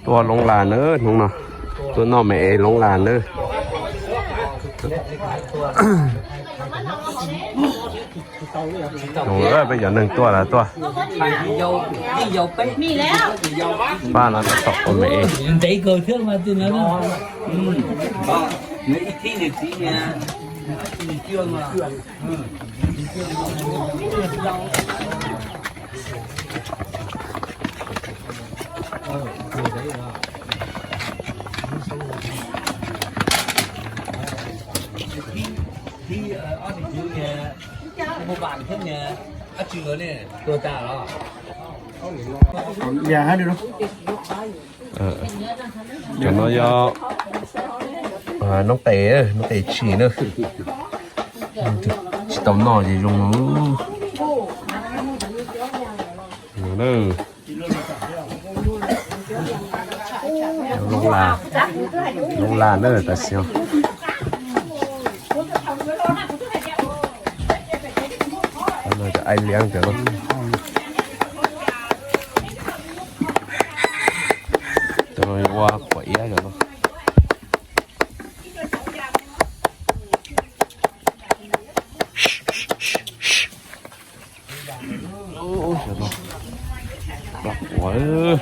Tuaj Loob Las nawb hnub no, tuaj noj me es Loob Las nawb. Peb cov neeg tuaj los tuaj. Pab no tab tom ua me es. Cov no yog noob tes, noob tes tshis na. Tsis tau noj ces zoo. Loob Las, Loob Las na tam sim no. Cov aib liab cov no. Cov no ua quav iab cov no. Cov no, quav,